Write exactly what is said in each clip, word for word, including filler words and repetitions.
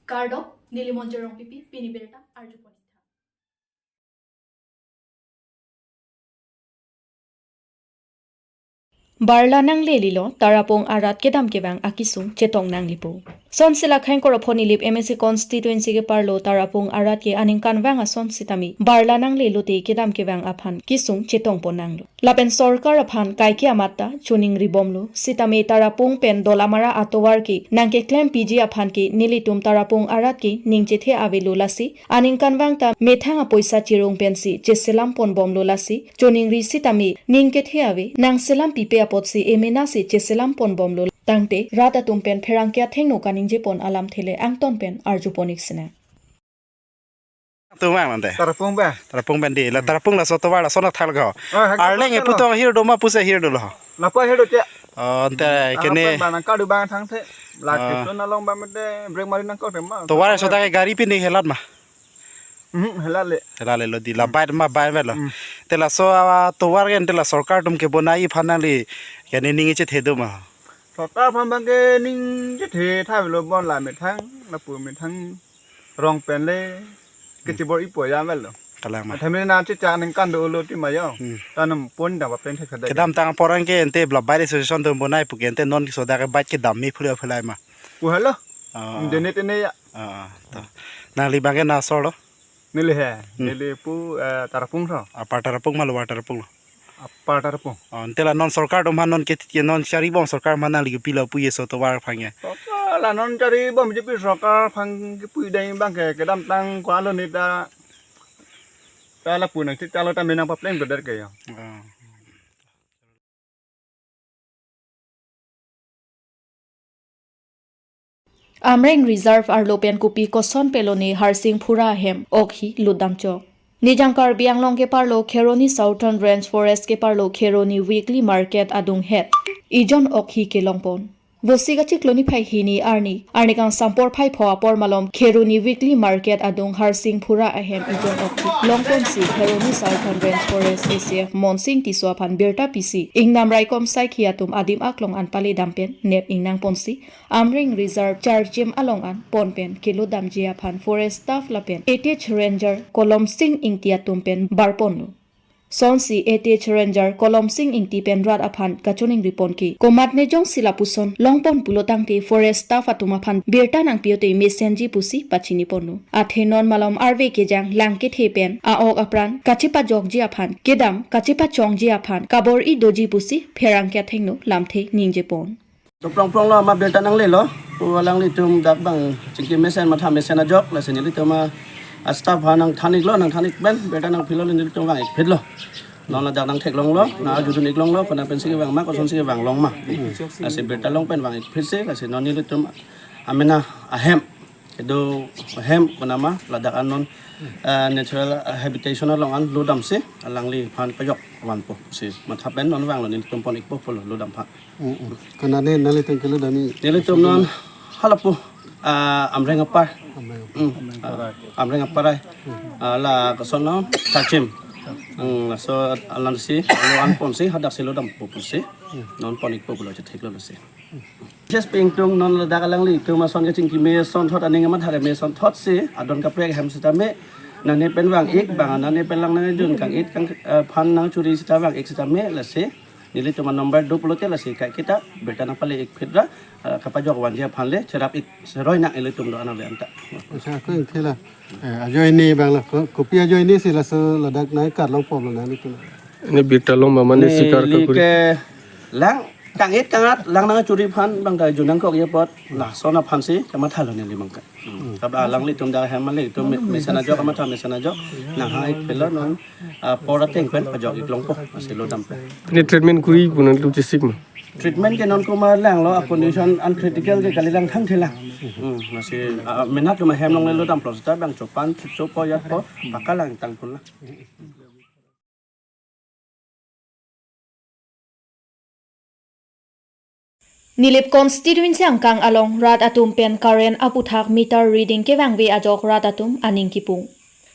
Kardom, neli Monjir Rongpipi, pini birta arjupon ik tha. Barla nanglelelo, Tarapung arat kedam kevang akisung chetong nanglipo. Sonsi la Khengkorophon Nilip M A C constituency keparlo Tarapung arat ke aningkanvang ason sitame barla nanglelote kedam kevang aphan kisung chetongpon nanglo. Lapen sorkar aphan kaike amat ta choningribomlo, sitame Tarapung pen Dolamara atovar ke nangkeklempiji aphan ke nelitum Tarapung arat ke ning chethe avelo, lasi aningkanvang ta methang apoisa chirung pensi cheselamponbomlo, lasi choningri sitame ning kethe ave, nangselampipe apotsi emena si cheselamponbomlo. Tangte rat atum pen pherangke athengno kaningjepon alamthe le angton pen arjupon ik sinang. Tumang nante. Tarapung ba. Tarapung pen di. La Tarapung laso tovar lason athal ko. Oh, hak Arleng tovar eputong ahir do ma pusi ahir dolo. Lapu ahir do che. Oh, ante Ah, kene. Apa ba nangkadu bang thangthe. La Ah. Kitun along ba mede brake mari nangkok tema. Tovar so ta ke gari pini helat ma. Hmm, helat le. Helat le lo di la bike ma bike lo. Hmm. Te laso ah, tovar ke ante la sorkar atum kebonai aphan nangli kene ning chethe do ma. Sorkar aphan bang ke ning chethe tha lo, bon la methang, lapu methang rong pen le kechibor-ipo ya melo. Kalang ma. Tame na chicha ningkan dolo ti ma yo. Hmm. Tanam pon da ba pen thek khade. Kedamtang apor an ke ante la bike association atum bonai pu ke ante non ke so ta ke bike kedam me phule phulai ma. Pu halo. Ah. Dene tene ya. Ah, ah, to. Nangli bang ke na asor lo? Neli he, Hmm. Neli pu eh, Tarapung so. Upper Tarapung ma Lower Tarapung lo? Upper Tarapung. Oh, ante la non sorkar atum aphan non ke ke non charibom sorkar aphan nangli kepilo pu ye so tovar aphan ke. Sorkar la non charibom B J P sorkar aphan kepu dai bang ke kedamtang ko alo ni ta ta lapu nang chita lo ta menang papleng beder ke ya. Oh. Amreng Reserve arlo pen kopi koson pelone Harsing Phura ahem okhi lutdam chok. Nijang Karbi Anglong keparlo Kheroni Southern Range Forest keparlo Kheroni Weekly Market adung het ijon okhi kelongpon. Vosik achiklo niphai hini arni, arni kangsam porphai pho apor malom Kheroni Weekly Market adung Harsing Phura ahem ijon okhi longponsi Kheroni Southern Range Forest A C F Monsing Tisso aphan birta pisi ingnam raikom saikhi atum adim aklong an pale dam pen nep ingnangponsi Amreng Reserve Charchim along an pon pen kelutdamji aphan Forest Staff lapen A T H Ranger Kolomsing Ingti atum pen barponlo. Sonsi A T H Ranger Kolomsing Ingti pen rat aphan kachoningripon ke komatne jongsi lapuson longpon pulo tangte Forest Staff atum aphan birta nangpi-ote mesenji pusi pachiniponlo. Athe non malom arve kejang lang kethe pen a-ok apran kachepajokji aphan kedam kachepachongji aphan kabor-i doji pusi pherangke athengno lamthe ningjepon. To prong prong lo ma birta nanglelo. Pu alanglitum dak bang chingki mesen matha mesen ajok, lasi nelitum a staff ha nangthan-iklo, nangthan-ik pen birta nangpilo, nelitum vang-ikphitlo. Non ladak nangtheklonglo, nang arjudun-iklonglo, kona pensi kevang ma, kosonsi kevang long ma. Lasi birta long pen vang-ikphitsi, lasi non nelitum amena ahem kedo ahem kona ma ladak an non eh, natural habitation along an lutdamsi alangliphan pajok vanpo si matha pen non vanglo, nelitum pon-ikpo pulo lutdam aphan. Mm, mm. Kona ne nanglitum kelutdam-i? Nelitum non halapu ah, Amreng apar. Amreng. Mm. Ah, Amreng apar ai. Ah, la koson non Charchim. Mm, laso alansi lo an ponsi hadaksi lutdampo pusi non pon-ikpo pulo chetheklo lasi. Jes pingtung non ladak alanglitum ason kachingki mesen thot aning amat hare mesen thotsi adon kaprek hem sitame nane pen vang-ik bang nane pen lang nangdun kang-it kang eh, phan nangchuri sita vang-ik sitame lasi nelitum a number do pulote lasi kaiketa birta nangpale-ikphit ra eh, kapajok vanji aphan le cherap-ik seroi nang ilitum do anang le anta. Acha, ako ingthela. Eh, ajoine bang la ko- kopi ajoine si laso ladak nai karlong pom lo nanglitum. Ini birta long mama ni sikar Neli kakuri. Ke lang kang-it kang-at lang nangchuri aphan bang ta junang kok ye apot lason aphansi kamathalo neli mangka. Hmm. Kaba alanglitum dak hem malitum me- mesen ajok kamatha mesen ajok nang hai pelo non ah, por ateng pen pajok-ik longpo asi lutdam pen. Ini treatment kuri pu nangtum chesik ma? Treatment ke non komat langlo a condition uncritical ke kali lang thangthelang. Hmm, masi ah, menat luma hem longle lutdam plo sita bang chopan chopo yat po pakalang tangpon la. Nilip constituency angkang along rat atum pen current aputhak meter reading kevangve ajok rat atum aning kipung.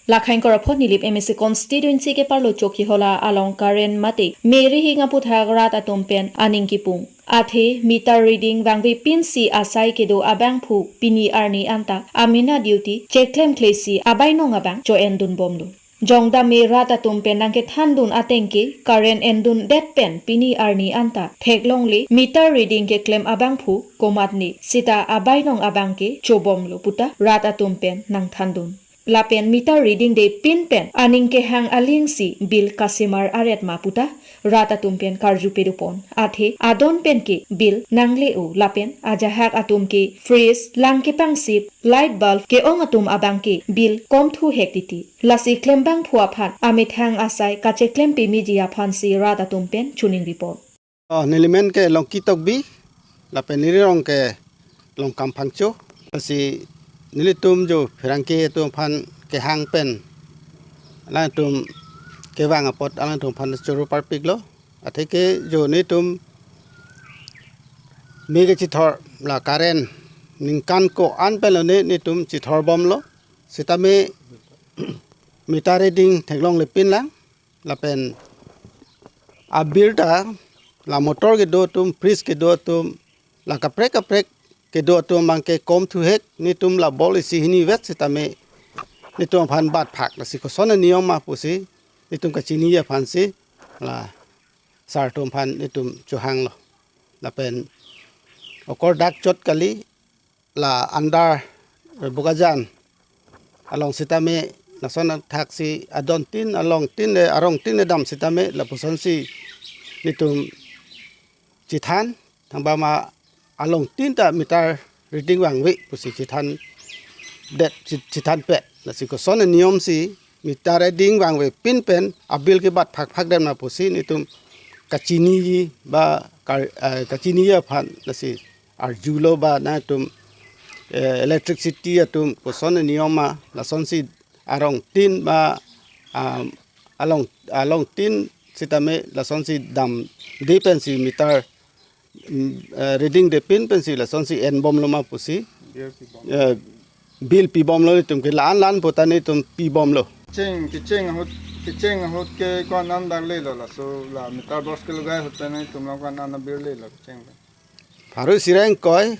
Lakhain Korapho Nilip M A C constituency ke Parlo Chokihola along current mate meri hing aputhak rat atum pen aning kipung. Athe meter reading vangve pinsi asai kedo abangphu pini arni anta amena duty cheklemkle si abainong abang cho-endun bomlo. Jongdam me rat atum pen nangkethandun ateng ke current endundet pen pini arni anta theklongle meter reading keklem abangphu komatne sita abainong abang ke chobomlo puta rat atum pen nangthandun. Lapen meter reading de pin pen aning kehang alingsi bill kasemar aret ma puta rat atum pen karju pedupon. Athe adon pen ke bill nangle-o lapen ajahak atum ke fridge, lang kepangsip, light bulb ke-ong atum abang ke bill komthu hek titi. Lasi klembangphu aphan amethang asai kacheklempi meji aphansi rat atum pen chuning report. Oh, nelimen ke Longki Tokbi, lapen neli rong ke Longkam Phangcho. Lasi nelitum jo pherangke atum aphan kehang pen alangtum kevang apot alangtum aphan choro parpiklo. Atheke jo netum me kechithor la current ningkan ko-an pen lone netum chithor bomlo. Sitame meter reading theklongle pinlang. Lapen a-bill ta la motor kedo atum, fridge kedo atum, la kaprek kaprek kedo atum abang ke komthu hek, netum la bol isi hini vet sitame netum aphan bat phak, lasi koson aniyom ma pusi netum kachini aphansi la sar atum aphan netum chohanglo. Lapen okor dak chot kali, la under Bokajan along sitame lason athaksi adon tin along tin le arong tin le dam sitame lapusonsi netum chithan, thangba ma along tin ta meter reading vangve pusi chithandet, chi- chithanpet. Lasi koson aniyomsi meter reading vangve pin pen a-bill kebat phak phak dem na pusi netum kachiniji ba kar- eh, kachiniji aphan lasi arjulo ba nangtum, eh, electricity atum koson aniyom ma lasonsi arong tin ba, ah, along along tin sitame lasonsi damde pensi meter, mm, eh, reading de pin pensi lasonsi enbomlo ma pusi, eh, bill pibomlo netum ke lan lan puta netum pibomlo. Kecheng, kecheng ahut, kecheng ahut ke ko-an an dak lelo laso la meter box kelogai ahut pen netum lo ko-an an a-bill lelo kecheng pen. Pharo isi ra ingkoi,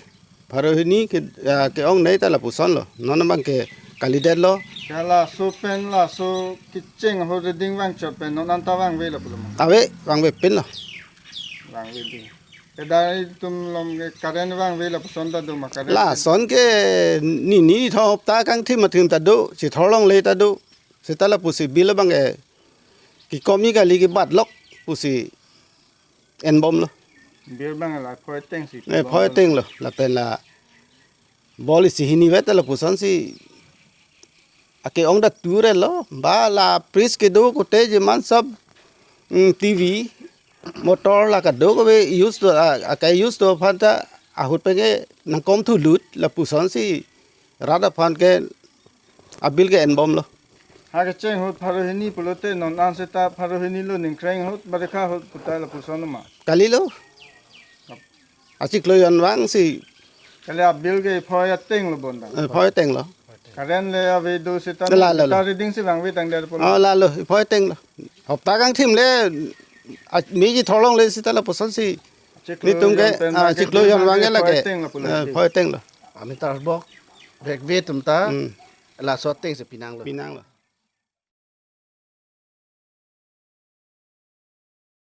pharo hini ke, ah, ke-ongnei ta lapusonlo. Non abang ke kalidetlo. Ya laso pen laso kecheng ahut reading vangchot pen non anta vangvelo pulo ma? Ave, vangve pinlo. Vangve pin. Kedai tum lom ke current vangve lapuson ta do ma current? Lason ke nini thom hopta kangthim athim ta do, chithor longle ta do. Seta lapusi bill abang ke kekomi kali kebatlok pusi enbomlo. Bill abang la phoi atengsi. Eh, phoi atenglo. Lapen la bol isi hini vet lapusonsi ake-ong ta turelo. Ba la fridge kedo kote jeman sab, mm, T V, motor la kado kave use do, ah, ake use do aphan ta ahut pen ke nangkomthulut lapusonsi rat aphan ke a-bill ke enbomlo. Ha kecheng ahut pharo hini pulote non an seta pharo hini lo ningkreng ahut barikha ahut puta lapuson ma? Kalilo. Achiklo jon vangsi. Kali a-bill ke phoi atenglo bonta. Eh, phoi atenglo. Current le ave do seta la, la, la. Meter reading si vangve tangdet pulo. Oh, lalo, phoi atenglo. Hopta kangthim le, ah, meji thor longle seta lapusonsi. Achiklo netum ke, jon pen ah, vang ke achiklo jon vang ke phoi lake atenglo pulo. Eh, phoi atenglo. Meter box brekve atum ta, hmm, laso atengsi pinanglo. Pinanglo.